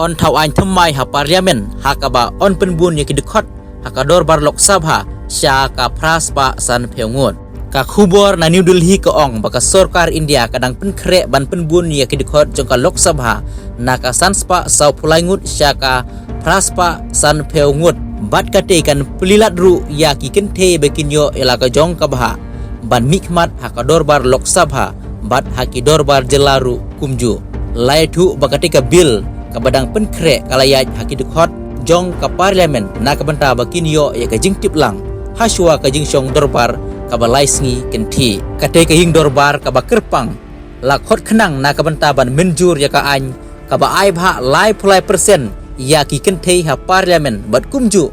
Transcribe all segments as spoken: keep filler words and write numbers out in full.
yn thaw aiñ thymmai ha Parliament ha kaba yn pynbun ïa ki dkhot ha ka dorbar Lok Sabha sha ka phra spah san phew ngut. Ka khubor na New Delhi ka ong ba ka sorkar India ka dang pynkhreh ban pynbun ïa ki dkhot jong ka Lok Sabha na ka san spah saw phew lai ngut sha ka phra spah san phew ngut, bad katei kan plie lad ruh ïa ki kynthei ba kin ïoh ïa la ka jong ka bhah ban mihkhmat ha ka dorbar Lok Sabha bad ha ki dorbar jylla ruh kumjuh. La ïathuh ba katei ka bill kaba dang pynkhreh ka la ïaid ha ki dkhot jong ka Parliament na ka bynta ba kin ïoh ïa ka jingtip lang ha shuwa ka jingshong dorbar kaba lai sngi kynthih. Katei ka ïing dorbar kaba kyrpang la khot khnang na ka bynta ban mynjur ïa ka aiñ kaba ai bhah lai phew lai percent ïa ki kynthei ha Parliament bad kumjuh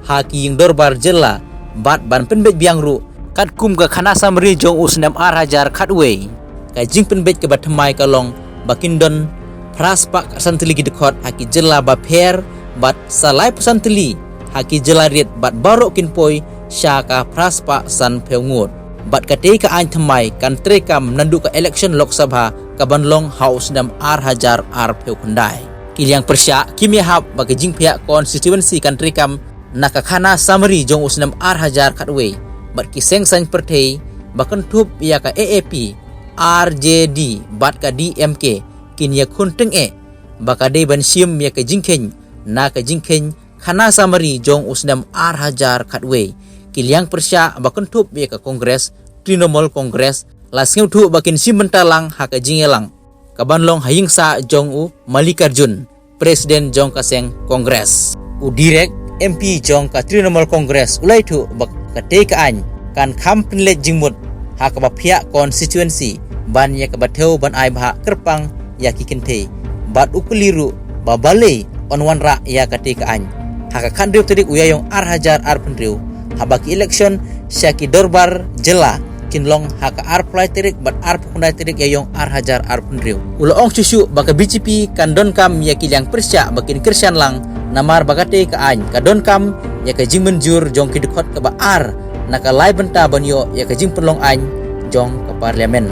ha ki ïing dorbar jylla, bad ban pynbeit biang ruh katkum ka khana samari jong u snem ar hajar khatwei. Ka jingpynbeit kaba thymmai ka long ba kin don phra spah khatsan tylli ki dkhot ha ki jylla bapher bad sa lai phew san tylli ha ki jylla rit, bad baroh kin poi sha ka phra spah san phew ngut. Bad katei ka aiñ thymmai kan treikam naduh ka election Lok Sabha kaban long ha u snem ar hajar ar phew khyndai. Ki liang pyrshah kim ïahap ba ka jingphiah constituency kan treikam na ka khana samari jong u snem ar hajar khatwei, bad ki seng saiñ pyrthei ba kynthup ïa ka A A P, R J D bad ka D M K kin ïakhun tyngeh ba ka dei ban shim ïa ka jingkheiñ na ka jingkheiñ khana samari jong u snem ar hajar khatwei. Ki liang pyrshah ba kynthup ïa ka Congress, Trinamool Congress, la sngewthuh ba kin shim bynta lang ha ka jingïalang kaban long ha ïing sah jong u Mallikarjun, President jong ka seng Congress. U Direk, M P jong ka Trinamool Congress, u la ïathuh ba katei ka aiñ kan kham pynleit jingmut ha kaba phiah constituency ban ïa kaba thew ban ai bhah kyrpang ïa ki kynthei, bad u kylli ruh ba balei yn wanrah ïa katei ka aiñ. Ha ka khathynriew tarik u Ïaïong ar hajar ar phew hynriew, haba ki election sha ki dorbar jylla kin long ha ka ar phew lai tarik bad ar phew khyndai tarik Ïaïong ar hajar ar phew hynriew. U la ong shuh shuh ba ka B J P kan donkam ïa ki liang pyrshah ba kin kyrshan lang, namar ba katei ka aiñ ka donkam ïa ka jingmynjur jong ki dkhot kaba ar na ka lai bynta ban ïoh ïa ka jingpynlong aiñ jong ka Parliament.